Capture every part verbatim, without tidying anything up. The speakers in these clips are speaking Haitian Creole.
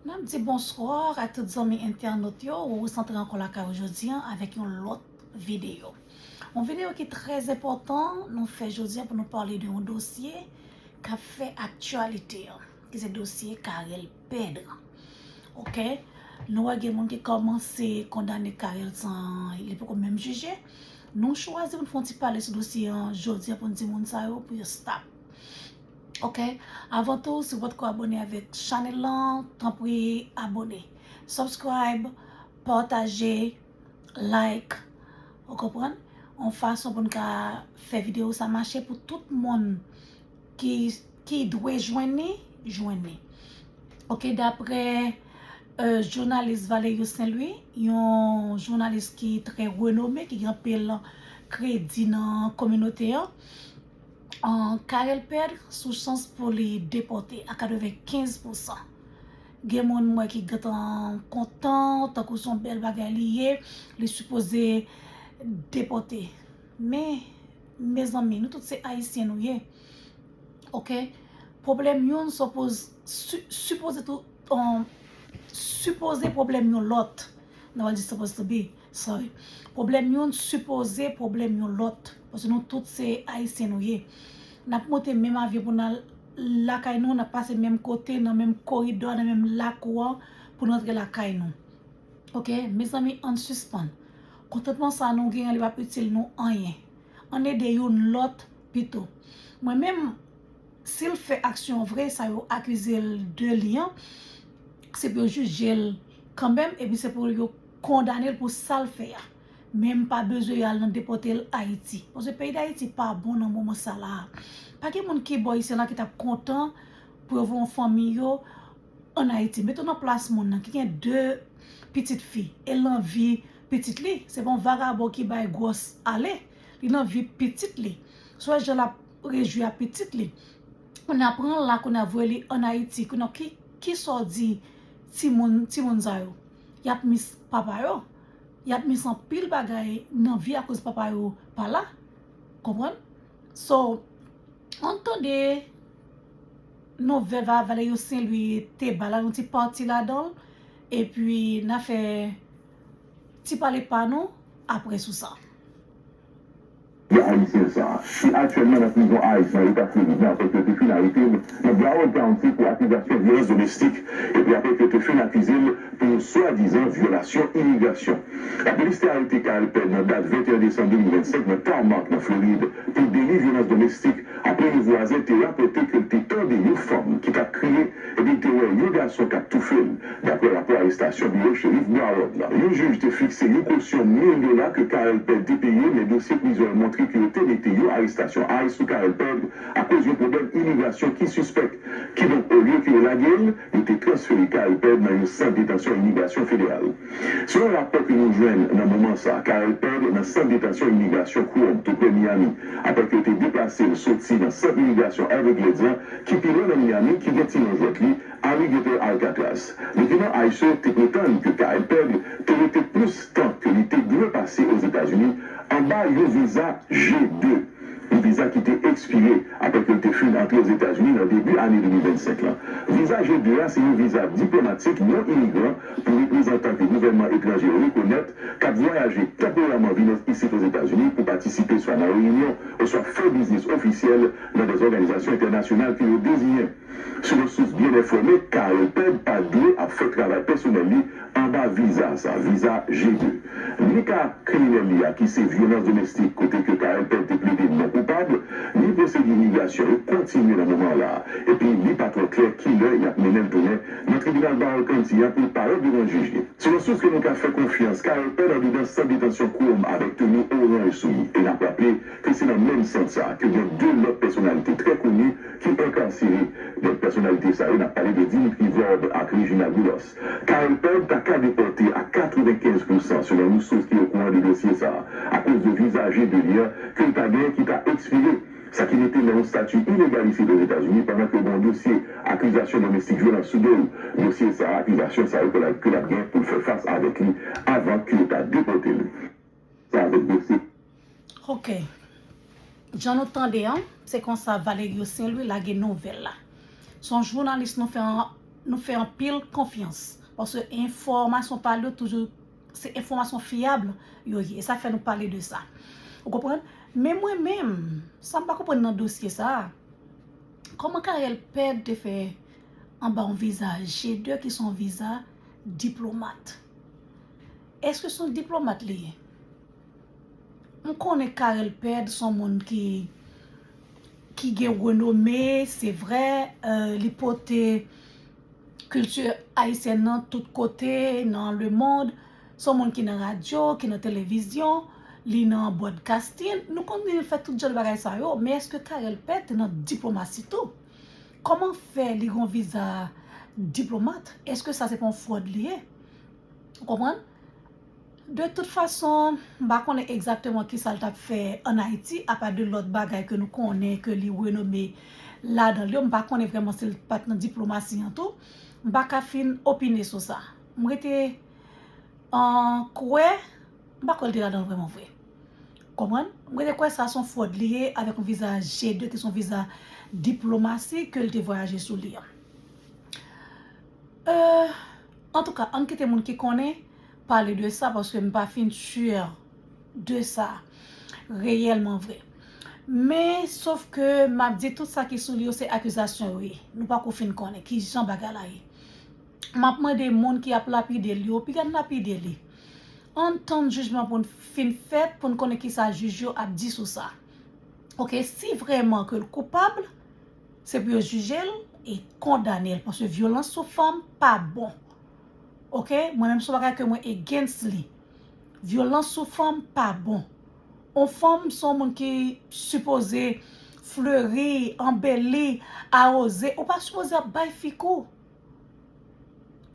N ap di bonswa ak tout zanmi entènot yo. Ou resantre ankò lakay ou jodi an avèk yon lòt videyo. Yon videyo ki trè enpòtan nou fè jodi an pou nou pale de yon dosye k ap fè aktyalite an, ki se dosye Carel Pedre. Oke? Nou wè gen moun ki kòmanse kondane Carel san li poko menm jije. Nou chwazi pou n fè yon ti pale sou dosye an jodi an pou n di moun sa yo pou yo stop. Oke? Avan tou, si w potko abòne avèk chanèl lan, tanpri abòne. Subscribe, pataje, like. Ou konprann? Yon fason pou n ka fè videyo sa mache pou tout moun ki, ki dwe jwenn li, jwenn li. Oke, daprè euh, jounalis Valerio Saint Louis, yon jounalis ki trè renome, ki gen anpil kredi nan kominote an, an Carel Pedre sou chans pou li depòte a katrevenkenz pousan. Gen moun m wè ki gentan kontan, tankou se yon bèl bagay li ye, li sipoze depòte. Men, mezanmi, nou tout se Ayisyen nou ye. Oke? Pwoblèm youn sipoze, si, sipoze tou, um, sipoze pwoblèm yon lòt. N a di supposed to be, sorry. Pwoblèm youn sipoze pwoblèm yon lòt. Paske nou tout se Ayisyen nou ye. N ap monte menm avyon pou n al lakay nou, n ap pase menm kote, nan menm koridò, nan menm lakou an, pou n rantre lakay nou. Oke, mezanmi, ann sispann. Kontantman sa nou genyen, li p ap itil nou anyen. Ann ede youn lòt pito. Mwen menm, si l fè aksyon vre, sa yo akize l de li an, se pou yo jije l kanmenm, epi se pou yo kondane l pou sa l fè a. Men m pa bezwen y al nan depòte l Ayiti. Paske peyi Dayiti pa bon nan moman sa la a. Pa gen moun ki bò isi la ki t ap kontan pou yo voye yon fanmi yo ann Ayiti. Mete w nan plas moun nan ki gen de pitit fi e l nan vi pitit li. Se pa yon vagabon ki bay gwòs ale. Li nan vi pitit li. Swa jan l ap rejwi a pitit li. Kounye a pran l la, kounye a voye li ann Ayiti. Kounye a ki, ki sa w di timoun, timoun sa yo? Y ap mis papa yo. Y ap mis anpil bagay nan vi akoz papa yo pa la. Konprann? So, ann tande nouvèl va Valerio Saint Louis te ba la, yon ti pati ladan l, epi n a fè ti pale pa nou apre sou sa. Ayisyen sa, ki aktyèlman nan prizon Ice nan Eta Florid la, apre ke yo te fin arete l nan Broward County pou akizasyon vyolans domestik, epi apre ke yo te fin akize l pou yon swadizan vyolasyon imigrasyon. Lapolis te arete Carel Pedre nan dat venteyen desanm de mil vennsenk nan Tarmac, nan Florid, pou deli vyolans domestik, apre yon vwazen te rapòte ke l te tande yon fanm ki t ap kriye, epi l te wè yon gason k ap toufe l, daprè rapò arestasyon Biwo Cherif Broward la. Yon jij te fikse yon kosyon mil dola ke Carel Pedre te peye, men dosye prizon an montre ke yo te mete yon arestasyon Ice sou Carel Pedre akoz yon pwoblèm imigrasyon ki sispèk. Kidonk, olye ke yo lage l, yo te transfere Carel Pedre nan yon sant detansyon imigrasyon federal. Selon rapò ke nou jwenn nan moman sa, Carel Pedre nan sant detansyon imigrasyon Coram, toupre Miami, apre ke yo te deplase l soti nan sant imigrasyon Everglades lan, ki pi lwen nan Miami, ki gen ti non jwèt li, Alligator Alcatraz. Dokiman Ice yo te pretann ke Carel Pedre te rete plis tan ke li te dwe pase Ozetazini anba yon viza G de. Yon viza ki te ekspire apre ke l te fin antre Ozetazini nan debi ane de mil vennsenk lan. Viza G de a se yon viza diplomatik non imigran pou reprezantan ke gouvènman etranje rekonèt k ap vwayaje tanporèman vin isit Ozetazini pou patisipe swa nan reyinyon oswa fè biznis ofisyèl nan dè òganizasyon entènasyonal ke yo deziyen. Selon sous byen enfòme, Carel Pedre pa dwe ap fè travay pèsonèl li anba viza sa, viza G de. Ni ka kriminèl li a ki se vyolans domestik kote ke Carel Pedre te plede non koupab, ni pwosedi imigrasyon yo kontinye nan moman la a, epi li pa twò klè kilè y ap mennen l tounen nan tribinal Broward County a pou l parèt devan jij li. Selon sous ke nou ka fè konfyans, Carel Pedre andedan sant detansyon Coram avèk teni oranj sou li, e n ap raple ke se nan menm sant sa a ke gen de lòt pèsonalite trè koni ki enkasere. Lòt pèsonalite sa yo, n ap pale de Dimitri Vorbe ak Reginald Boulos. Carel Pedre ta ka depòte a katrevenkenz pousan, selon yon sous ki okouran de dosye sa a, akoz de viza G de li an ke l ta genyen ki ta ekspire, sa ki mete l nan yon stati ilegal isit Ozetazini pandan ke gen yon dosye akizasyon domestik vyolans sou do l. Dosye sa a, akizasyon sa yo ke l ap, ke l ap gen pou l fè fas avèk li avan ke yo ta depòte l. Sa avèk dosye. Oke. Jan nou tande an, se konsa Valerio Saint Louis lage nouvèl la. Se yon jounalis nou fè an, nou fè anpil konfyans. Paske enfòmasyon pa l yo toujou, se enfòmasyon fyab yo ye. E sa fè nou pale de sa. Ou konprann? Men mwen menm, sa m pa konprann nan dosye sa a, kòman Carel Pède te fè anba yon viza G de ki se yon viza diplomat? Èske se yon diplomat li ye? M konnen Carel Pède se yon moun ki, ki gen renome, se vre, euh, li pote kilti ayisyèn nan tout kote nan lemond. Se yon moun ki nan radyo, ki nan televizyon, li nan broadcasting. Nou konn li fè tout jan de bagay sa yo, men èske Carel Pède te nan diplomasi tou? Kòman fè li gen yon viza diplomat? Èske sa se pa yon fròd li ye? Ou konprann? De tout fason, m pa konnen egzakteman kisa l t ap fè ann Ayiti, apa de lòt bagay ke nou konnen ke li renome ladan l yo. M pa konnen vrèman si l pa t nan diplomasi an tou. M pa ka fin opine sou sa. M rete an kwè, m pa kwè l te ladan l vrèman vre. Konprann? M rete kwè sa se yon fròd li ye avèk yon viza G de ki se yon viza diplomasi ke l te vwayaje sou li an. Euh, antouka, ann kite moun ki konnen pale de sa, paske m pa fin sur de sa reyèlman vre. Men, sof ke m ap di tout sa ki sou li yo se akizasyon yo ye. Nou pako fin konnen ki jan bagay la ye. M ap mande moun ki ap lapide l yo, piga n lapide li. Ann tann jijman pou n fin fèt, pou n konnen kisa jij yo ap di sou sa. Oke, si vrèman ke l koupab, se pou yo jije l e kondane l, paske vyolans sou fanm pa bon. Oke, mwen menm se yon bagay ke mwen against li. Vyolans sou fanm pa bon. On fanm se yon moun ki sipoze fleri, anbeli, awoze. Ou pa sipoze ap bay fi kou.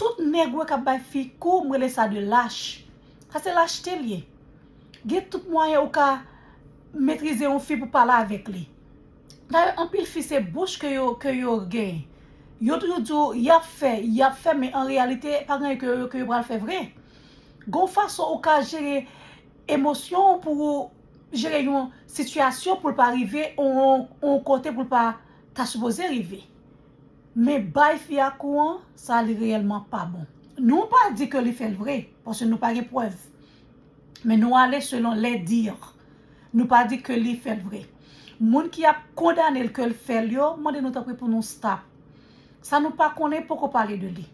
Tout nèg ou wè k ap bay fi kou, m rele sa de lach. Sa se lachte l ye. Gen tout mwayen ou ka metrize yon fi pou pale avèk li. Dayè, anpil fi se bouch ke yo, ke yo gen. Yo toujou di w y ap fè, y ap fè, men an reyalite, pa gen anyen ke yo, ke yo pral fè vre. Gon fason ou ka jere emosyon w pou w jere yon sitiyasyon pou l pa rive yon, yon kote pou l pa ta sipoze rive. Men bay fi a kou an, sa li reyèlman pa bon. Nou pa di ke li fè l vre, paske nou pa gen prèv. Men nou ale selon les dires. Nou pa di ke li fè l vre. Moun ki ap kondane l ke l fè l yo, mande nou tanpri pou nou stop. Sa nou pa konnen poko pale de li.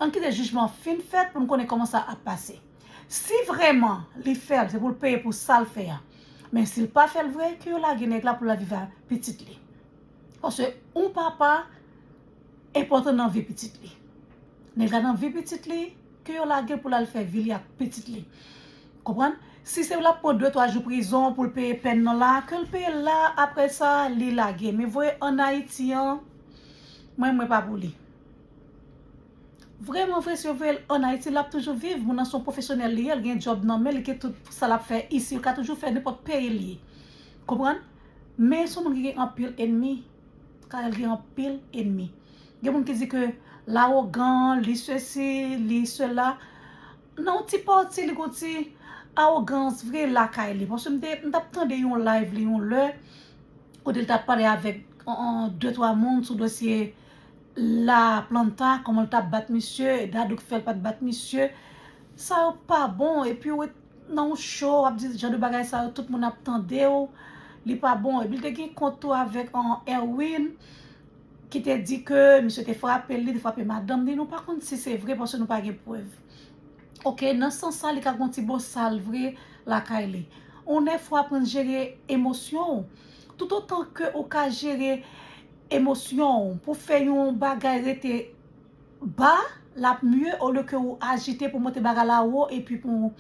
Ann kite jijman fin fèt pou n konnen kòman sa ap pase. Si vrèman li fè l, se pou l peye pou sa l fè a. Men si l pa fè l vre, ke yo lage nèg la pou l al viv ak pitit li. Paske yon papa enpòtan nan vi pitit li. Nèg la nan vi pitit li, ke yo lage l pou l al fè vi li ak pitit li. Konprann? Si se l ap pran de twa jou prizon pou l peye pèn nan la, ke l peye l la, apre sa, li lage. Men voye ann Ayiti an, mwen, mwen pa pou li. Vrèman vre, si yo voye l ann Ayiti, l ap toujou viv. Moun nan se yon pwofesyonèl li ye, l gen djòb nan men, li gen tout sa l ap fè isi, l ka toujou fè nenpòt peyi l ye. Konprann? Men se yon moun ki gen anpil enmi. Carel gen anpil enmi. Gen moun ki di ke l awogan, li sesi, li sela. Nan yon ti pati, li gon ti awogans vre lakay li. Paske m te, m t ap tande yon live li yon lè, kote l t ap pale avèk, an, an, de twa moun sou dosye La Planta, kòman l t ap bat misye, e Dadou k fè l pa t bat misye. Sa yo pa bon, epi w nan yon show, w ap di jan de bagay sa yo, tout moun ap tande w, li pa bon. Epi l te gen kont tou avèk, an, Erwin, ki te di ke misye te frape l, li te frape madanm li. Nou pa konn si se vre, paske nou pa gen prèv. Oke, nan sans sa, li ka gon ti bosal vre lakay li. On nèg fò aprann jere emosyon w. Toutotan ke ou ka jere emosyon w pou fè yon bagay rete ba, l ap mye olye ke ou ajite pou monte bagay la wo epi pou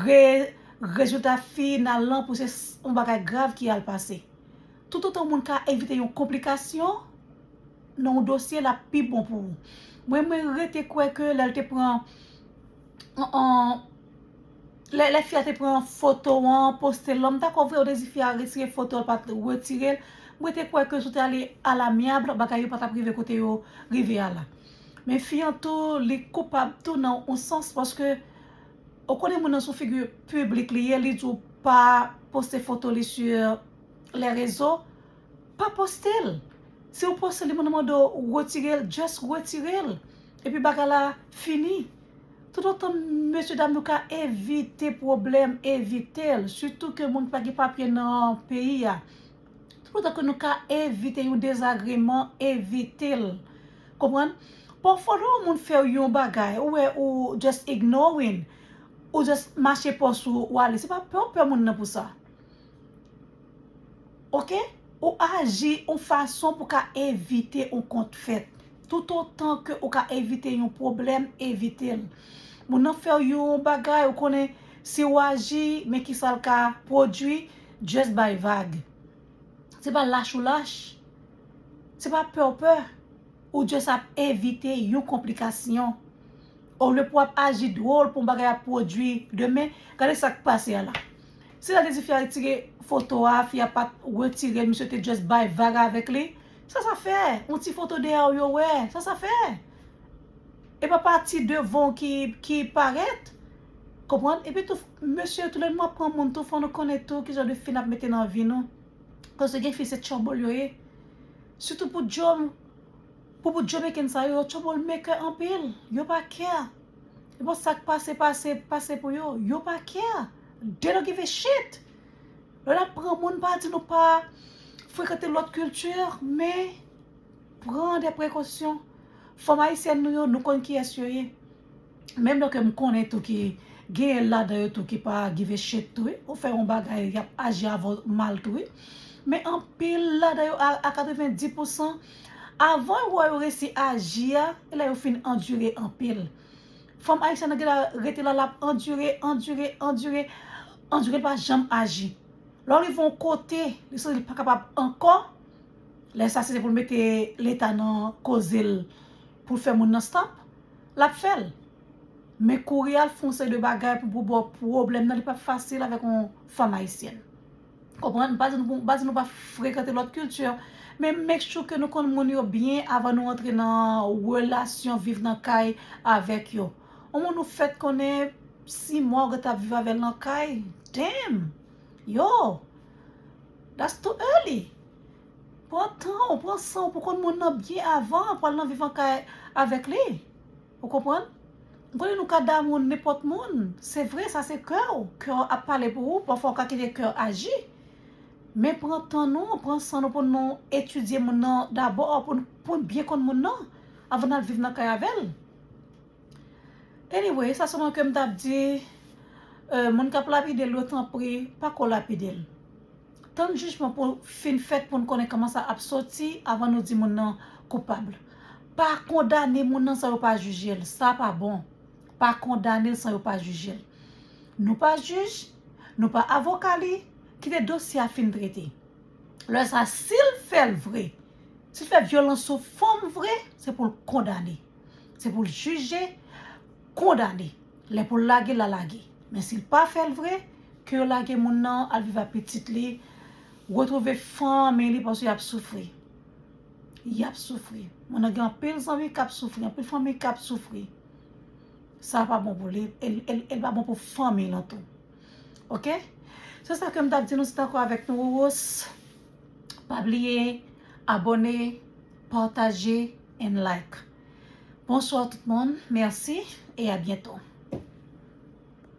re, rezilta final lan pou se s, yon bagay grav ki al pase. Toutotan moun ka evite yon konplikasyon nan yon dosye, l ap pi bon pou ou. Mwen, mwen rete kwè ke lè l te pran, an, an, lè, lè fi a te pran foto an, poste l lan, m dakò vre, yo te di fi a retire foto, l pa t retire l. Mwen te kwè ke si w te ale alamiab, bagay yo pa t ap rive kote yo rive a la. Men fi an tou, li koupab tou nan yon sans, paske ou konnen moun nan se yon figi piblik li ye, li di w pa poste foto li sur les réseaux, pa poste l. Si w poste li, moun nan mande w retire l, just retire l. Epi bagay la fini. Toutotan mesye dam yo ka evite pwoblèm, evite l. Sitou ke moun ki pa gen papye nan peyi a. Toutotan ke nou ka evite yon dezagreman, evite l. Konprann? Pafwa lè yon moun fè w yon bagay, ou wè ou just ignoring, ou just mache pòs ou, ou ale. Se pa pè w pè moun nan pou sa. Oke? Ou aji yon fason pou ka evite yon kont fèt. Toutotan ke ou ka evite yon pwoblèm, evite l. Moun nan fè w yon bagay, ou konnen si w aji, men kisa l ka pwodui, just bay vag. Se pa lach ou lach. Se pa pè w pè. Ou just ap evite yon konplikasyon. Olye pou w ap aji dwòl pou yon bagay ap pwodui demen, gade sa k pase a la. Si l te di fi a retire foto a, fi a pa t retire l, misye te just bay vag avèk li, sa sa fè? Yon ti foto dèyè w yo wè, sa sa fè? E pa pati devan w ki, ki parèt. Konprann? Epi tou, mesye, tou lè nou ap pran moun tou, fò nou konnen tou ki jan de fi n ap mete nan vi nou. Paske gen fi se trouble yo ye. Sitou pou djòm, pou, pou djòm eken sa yo, yo trouble maker anpil. Yo pa care. E bon, sa k pase, pase, pase pou yo. Yo pa care. They don't give a shit. Lè n ap pran moun, pa di nou pa frekante lòt kilti, men pran de prekosyon. Fanm ayisyèn nou yo, nou konn kiyès yo ye. Menm lè ke m konnen tou ki genyen ladan yo tou ki pa give a shit tou, wi. Ou fè yon bagay, y ap aji avè w mal tou, wi. Men anpil ladan yo, a, a katrevenndis pousan, avan yo wè yo resi aji a, e la yo fin andire anpil. Fanm ayisyèn nan genlè rete la, l ap andire, andire, andire, andire, l pa janm aji. Lè w rive yon kote, li santi li pa kapab ankò, lè sa se pou l mete leta nan koze l, pou l fè moun nan stop, l ap fè l. Men kouri al fè yon seri de bagay pou, pou ba w pwoblèm nan, li p ap fasil avèk yon fanm ayisyèn. Konprann? M pa di nou, m pa di nou pa frekante lòt kilti, men make sure ke nou konn moun yo byen avan nou antre nan relasyon, viv nan kay avèk yo. Yon moun ou fèt konnen sis mwa ou gentan ap viv avè l nan kay, damn! Yo! That's too early. Pran tan w, pran san w pou konn moun nan byen avan pou al nan viv an kay avèk li. Ou konprann? M konnen nou ka damou nenpòt moun. Se vre, sa se kè w. Kè w ap pale pou ou. Pafwa w ka kite kè w aji. Men pran tan nou, pran san nou pou nou etidye moun nan dabò, pou n, pou n byen konn moun nan, avan n al viv nan kay avè l. Anyway, sa sèlman ke m t ap di, euh, moun k ap lapide l yo, tanpri, pa ko lapide l. Tann jijman pou fin fèt pou n konnen kòman sa ap soti avan nou di moun nan koupab. Pa kondane moun nan san yo pa jije l. Sa pa bon. Pa kondane l san yo pa jije l. Nou pa jij, nou pa avoka li, kite dosye a fin trete. Lè sa, si l fè l vre, si l fè vyolans sou fanm vre, se pou l kondane. Se pou l jije, kondane. Lè pou l lage, l a lage. Men si l pa fè l vre, ke yo lage moun nan al viv ak pitit li, retwouve fanmi li paske y ap soufri. Y ap soufri. Moun nan gen anpil zanmi k ap soufri, anpil fanmi k ap soufri. Sa pa bon pou li, e, e, e l pa bon pou fanmi l an tou. Oke? Se sa ke m t ap di nou, se t ankò avèk nou, Rose. Pa bliye abòne, pataje, and like. Bonswa tout moun, mèsi e a byento.